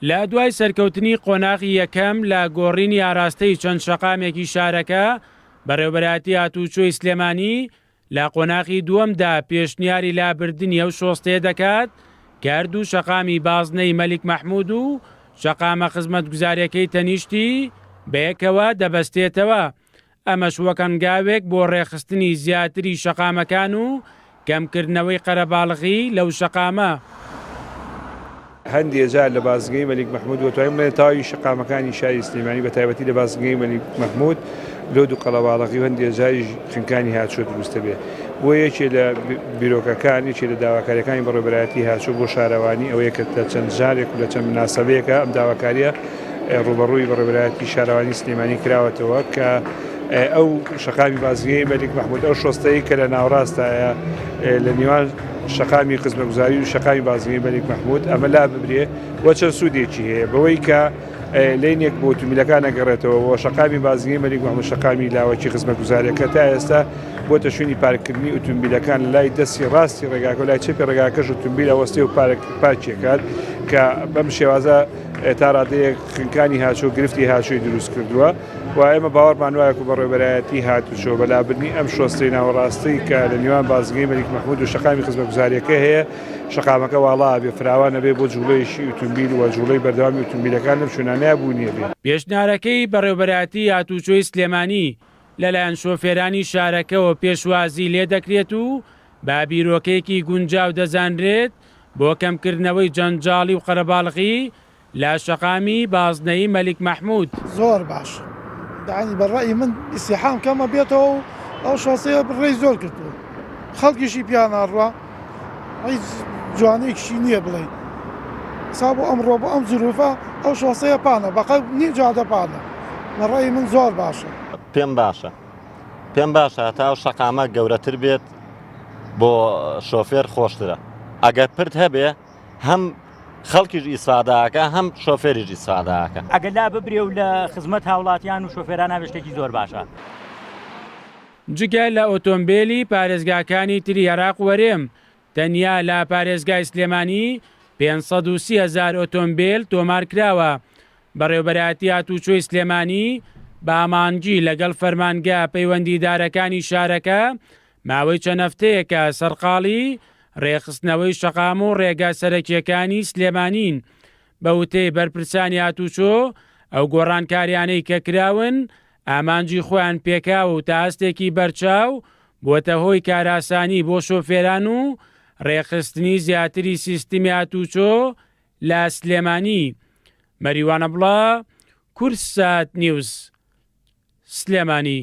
لە دوای سەرکەوتنی قۆناغی یەکەم لە گۆڕینی ئاراستەی چەند شەقامێکی شارەکە، بەڕێوەبەرایەتی هاتووچۆی سلێمانی لە قۆناغی دووەمدا پێشنیاری لابردنی ئەو شۆستەیە دەکات کە هەردوو شەقامی بازنەی مەلیک مەحمود و شەقامە خزمەتگوزاریەکەی تەنیشتی بەیەکەوە دەبەستێتەوە، ئەمەش وەک هەنگاوێک بۆ ڕێکخستنی زیاتری شەقامەکان و کەمکردنەوەی قەرەباڵغی لەو شەقامە. هەندێ جار لە بازگەی مەلیک مەحمود و توانیم بڵێین تەواوی شەقامەکانی شاری سلێمانی بە تایبەتی لە بازگەی مەلیک مەحمود لۆد و قەڵەباڵغی و هەندێ جاریش خنکانی هاچۆ دروست دەبێ بۆ یەکێ لە بیرۆکەکان یەکێ لە داواکاریەکانی بەڕێوەبەرایەتی هاچۆ بۆ شارەوانی ئەوەیە کە لە چەند جارێک و لە چەند مناسەبەیەکە ئەم داواکاریە ڕووبەڕووی بەڕێوەبەرایەتی شارەوانی سلێمانی کراوەتەوە کە ئەو شەقامی بازگەی مەلیک مەحمود ئەو شۆستەی کە لە ناوەڕاستایە لە نێوان شەقامی خزمەگوزاری و شەقامی بازگەی مەلیک مەحمود ئەمە لا ببرێ و چەند سوودێکی هەیە بەوەی کە لینێک بۆ ئۆتۆمبیلەکان ئەگەڕێتەوە بۆ شەقامی بازگەی مەلیک مەحمود شەقامی لاوەکی خزمەگوزاریەکە تا ئێستا بۆتە شوێنی پارککردنی ئۆتۆمبیلەکان لە لای دەستی ڕاستی ڕێگاکە و لای چەپی ڕێگاکەش ئۆتۆمبیل ئەوەستێ و پارک پارکێکات کە بەم شێوازە تا ڕادەیەک خنکانی هاچۆ گرفتی هاچۆی دروست کردووە و ئێمە باوەڕمان وایە و بەڕێوەبەرایەتی هاتوچۆ بە لابردنی ئەم شۆستەی ناوەڕاستی کە لە نێوان بازگەی مەلیک مەحمود و شەقامی خزمەتگوزاریەکە هەیە شەقامەکە واڵا ئەبێ فراوان ئەبێ بۆ جوڵەیەکی ئوتومبیل و جوڵەی بەردەوامی ئوتومبیلەکان لەم شوێنانەیا بوونی ئەبێ. پێشنیارەکەی بەڕێوەبەرایەتی هاتوچۆی سلێمانی لەلایەن شۆفێرانی شارەکەوە پێشوازی لێدەکرێت و بە بیرۆکەیەکی گونجاو دەزانرێت بۆ کەمکردنەوەی جەنجاڵی و قەرەباڵغی لە شەقامی بازنەیی مەلیک مەحمود. زۆر باش یانی بە ڕەئی من ئیزدیحام کەمە بێتەوە و ئەو شۆسەیە ڕێی زۆر گرتووە خەڵکیشی پیا ناڕوا هیچ جوانێکیشی نییە بڵێ سا بۆ ئەمڕۆ بۆ ئەم زروفە ئەو شۆسەیە پانە بەقە نیو جادە پانە بە ڕەئی من زۆر باشە. پێم باشە پێم باشە هەتا ئەو شەقامە گەورەتر بێت بۆ شۆفێر خۆشترە ئەگەر پرد هەبێ هەم خەڵکیش ئیسفاداکە هەم شۆفێریش ئیسفاداکە. ئەگەر لا ببرێ و لە خزمەت هاوڵاتیان و شۆفێران بێ شتێکی زۆر باشە. جگە لە ئۆتۆمبێلی پارێزگاکانی تری عێراق و هەرێم، تەنیا لە پارێزگای سلێمانی 530 هەزار ئۆتۆمبێل تۆمارکراوە. بەڕێوەبەرایەتی هاتووچۆی سلێمانی بە هەماهەنگی لەگەڵ فەرمانگە پەیوەندیدارەکانی شارەکە ماوەی چەند هەفتەیەکە سەرقاڵی رێکخستنەوەی شەقام و رێگا سەرەکییەکانی سلێمانین. بە وتەی بەرپرسانی هاتوچۆ، ئەو گۆڕانکارییانەی کە کراون ئامانجی خۆیان پێکاوە و تا ئاستێکی بەرچاو بووەتە هۆی کارئاسانی بۆ شۆفێران و رێکخستنی زیاتری سیستمی هاتوچۆ لە سلێمانی. مەریوان عەبدوڵا، کوردسات نیوز، سلێمانی.